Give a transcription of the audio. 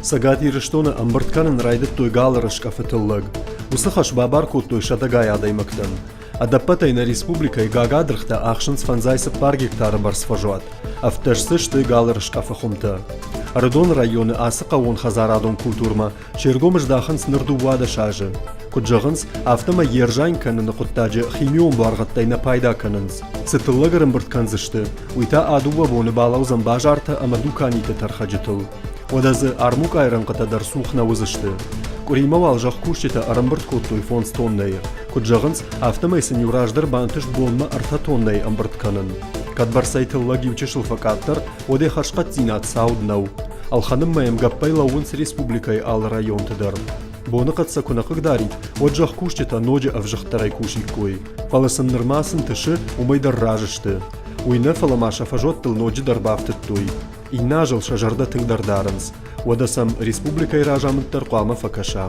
Цӕгат Ирыстоны ӕмбырд кӕнын райдыдтой галы рыскъӕфы тыллӕг. Уыцы хӕс бабар кодтой сӕдӕгай адӕймӕгтӕн. Ӕдӕппӕтӕй нӕ республикӕйы гагадыргътӕ ахсынц 54 гектары бӕрц фӕзуат. Ӕвддӕс дзы сты галы рыскъӕфы хуымтӕ. Ӕрыдоны районы ацы хъӕууонхӕдзарадон культурмӕ се ргом здахынц ныр 12 азы. Куыд зӕгъынц, афтӕмӕй йе рзайын кӕныны хъуыддаджы химион буаргъӕдтӕй нӕ пайда кӕнынц. Цы тыллӕг ӕрӕмбырд кӕндзысты, уый та а дыууӕ боны балӕудзӕн базартӕ ӕмӕ дуканиты тӕрхӕджытыл. Уӕдӕ дзы армукъайы рӕнхъытӕ дӕр цух нӕ уыдзысты. Къуыримӕ уал зӕхкусджытӕ ӕрӕмбырд кодтой фондз тоннӕйы. Куыд зӕгъынц, афтӕмӕй сын-иу раздӕр бантыст бонмӕ ӕртӕ тоннӕйы ӕмбырд кӕнын. Кӕд бӕрцӕй тыллӕг иучысыл фӕкъаддӕр, уӕд йӕ хӕрзхъӕддзинад цауд нӕу. Ӕлхӕнынмӕ йӕм гӕппӕй лӕууынц республикӕйы алы районты дӕр. Боныхъӕд сӕ куы нӕ хъыгдарид, уӕд зӕхкусджытӕ ноджы ӕвзыгъддӕрӕй кусиккой. Фӕлӕ сын нырма цы нтысы, уымӕй дӕр разы сты. Уый нӕ, фӕлӕ ма сӕ фӕзуӕттыл ноджыдӕр бафтыдтой. Иннӕ азыл сӕ зӕрдӕ тынгдӕр дарынц. Уӕдӕ сӕм республикӕйы разамынд дӕр хъуамӕ фӕкӕса.